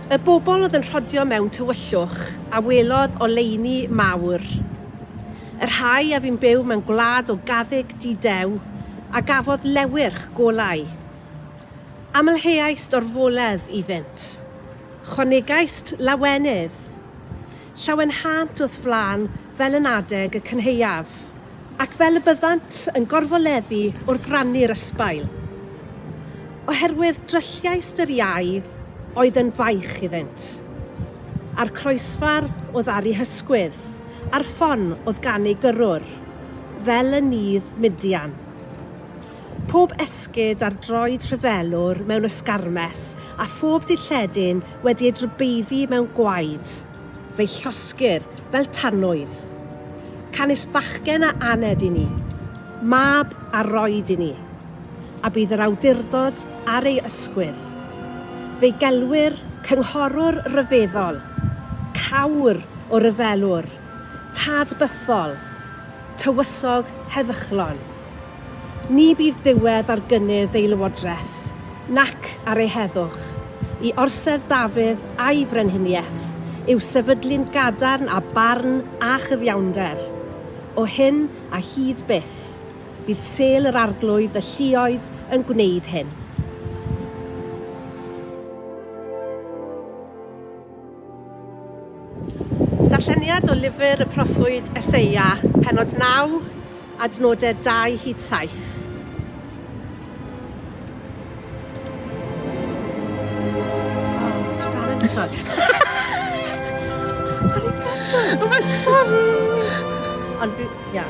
Y bobl oedd yn rhodio mewn tywyllwch a welodd oleuni mawr. Y rhai a fu'n byw mewn gwlad o gaddug dudew a gafodd lewyrch golau. Amlheaist orfoledd iddynt. Chwanegaist lawenydd. Llawenhânt wrth flân fel yn adeg y cynhaeaf, ac fel y byddant yn gorfoleddu wrth rannu'r ysbail. Oherwydd drylliaist yr iau oedd yn faich iddynt, a'r croesfar oedd ar eu hysgwydd, a'r ffon oedd gan eu gyrrwr, fel yn nydd Midian. Pob esgid ar droed rhyfelwr mewn ysgarmes, a phob dilledyn wedi ei drybeiddi mewn gwaed, fe'i llosgir fel tanwydd. Canys bachgen a aned i ni, mab a roed i ni, a bydd yr awdurdod ar ei ysgwydd. Fe'i gelwir Cynghorwr Rhyfeddol, Cawr o Ryfelwr, Tad Bythol, Tywysog Heddychlon. Ni bydd diwedd ar gynnydd ei lywodraeth, nac ar ei heddwch, i orsedd Dafydd a'i frenhiniaeth, i'w sefydlu'n gadarn â barn a chyfiawnder. O hyn a hyd byth, bydd sêl yr Arglwydd y lluoedd yn gwneud hyn. Darlleniad o lyfr y proffwyd Eseia, pennod 9, adnodau 2 hyd 7. Oh, ti dal yn troi. O'n i'n meddwl. Sorry. Ond fi, ia.